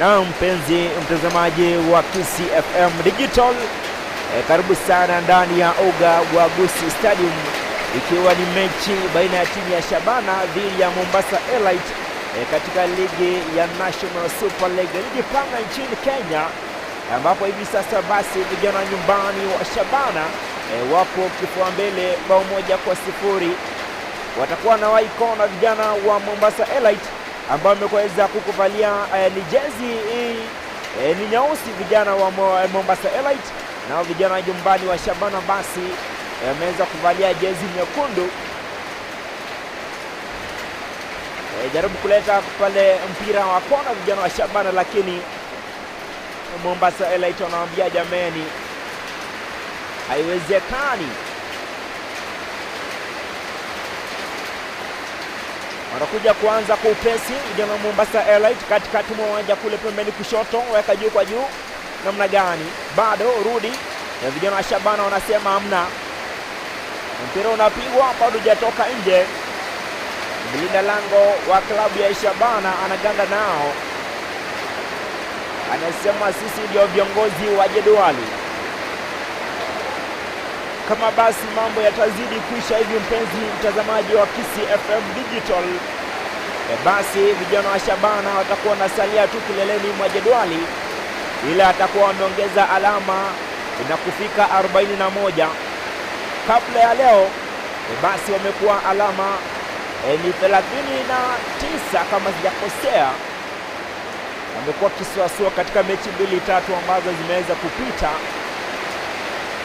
Na mpenzi mtazamaji wa Kisii FM Digital, karibu sana ndani ya uga wa Gusii Stadium, ikiwa ni mechi baina ya timu ya Shabana dhidi ya Mombasa Elite katika ligi ya National Super League, ligi panga nchini Kenya, ambapo hivi sasa basi vijana nyumbani wa Shabana wapo kifua mbele bao 1-0. Watakuwa na waikona vijana wa Mombasa Elite ambao wameweza kukuvalia ni jezi ni nyeusi vijana wa Mombasa Elite, nao vijana nyumbani wa Shabana basi wameweza kuvalia jezi nyekundu. Jaribu kuleta pale mpira wa kona vijana wa Shabana, lakini Mombasa Elite wanawaambia jameni, haiwezekani. Wanakuja kuanza kwa upesi vijana wa Mombasa Elite katikati mwa uwanja kule pembeni kushoto, weka juu kwa juu, namna gani? Bado rudi. Na vijana wa Shabana wanasema hamna. Mpira unapigwa bado hujatoka nje. Mlinda lango wa klabu ya Shabana anaganda nao, anasema sisi ndio viongozi wa jedwali. Kama basi mambo yatazidi kuisha hivi, mpenzi mtazamaji wa Kisii FM Digital, basi vijana wa Shabana watakuwa wanasalia tu kileleni mwa jedwali, ila atakuwa wameongeza alama na kufika 41. Kabla ya leo basi wamekuwa alama ni 39 kama sijakosea. Wamekuwa kisuasua katika mechi 2-3 ambazo zimeweza kupita,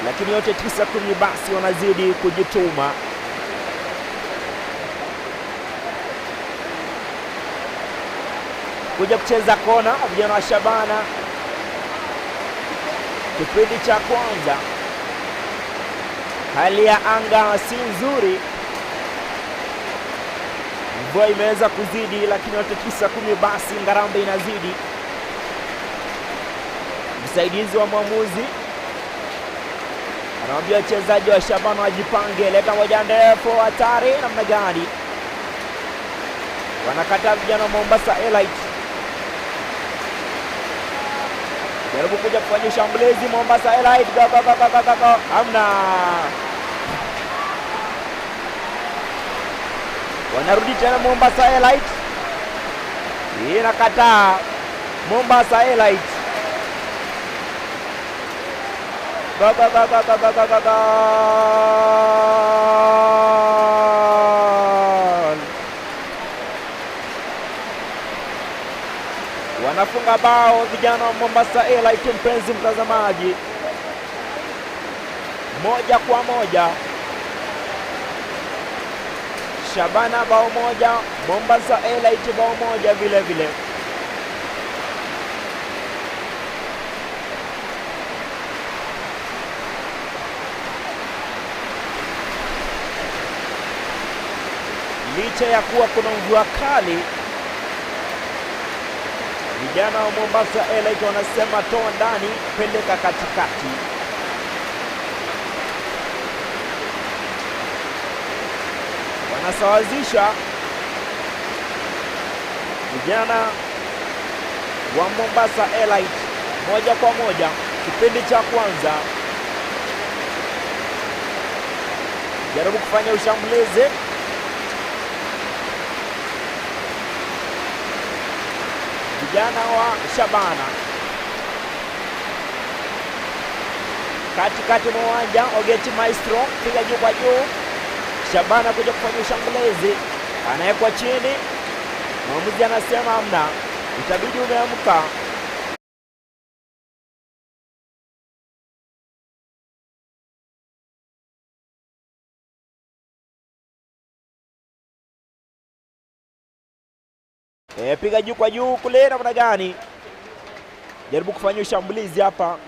lakini yote 9-10 basi wanazidi kujituma. Kuja kucheza kona vijana wa Shabana kipindi cha kwanza, hali ya anga si nzuri, mvua imeweza kuzidi, lakini yote 9-10 basi ngarambe inazidi. Msaidizi wa mwamuzi anawaambia wachezaji wa Shabana wajipange, leta moja ndefu, hatari namna gani? Wanakataa vijana wa Mombasa Elite. Jaribu kuja kufanya shambulizi Mombasa Elite, go go go go go go, hamna. Wanarudi tena Mombasa Elite, inakataa Mombasa Elite. Go go go go go go go go. Wanafunga bao vijana wa Mombasa Elite, mpenzi mtazamaji, 1-1. Shabana bao 1, Mombasa Elite bao 1 vile vile. Licha ya kuwa kuna mvua kali, vijana wa Mombasa Elite wanasema toa ndani, peleka katikati. Wanasawazisha vijana wa Mombasa Elite 1-1 kipindi cha kwanza. Jaribu kufanya ushambulizi, vijana wa Shabana katikati mwa uwanja. Ogeti Maestro piga juu kwa juu, Shabana kuja kufanya ushambulizi, anawekwa chini, mwamuzi anasema hamna, itabidi umeamka. Piga juu kwa juu kule namna gani? Jaribu kufanya ushambulizi hapa.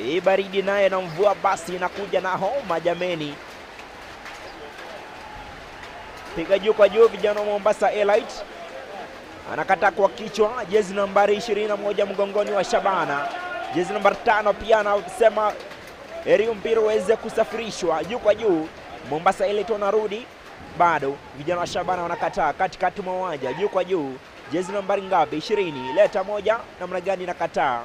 Hii baridi naye na mvua basi inakuja na homa jameni. Piga juu kwa juu vijana wa Mombasa Elite. Anakata kwa kichwa jezi nambari 21 mgongoni wa Shabana. Jezi nambari 5 pia anasema heri mpira uweze kusafirishwa juu kwa juu. Mombasa Elite wanarudi. Bado vijana wa Shabana wanakataa katikati mwa uwanja, juu kwa juu, jezi nambari ngapi? 20, leta moja, namna gani? Nakataa.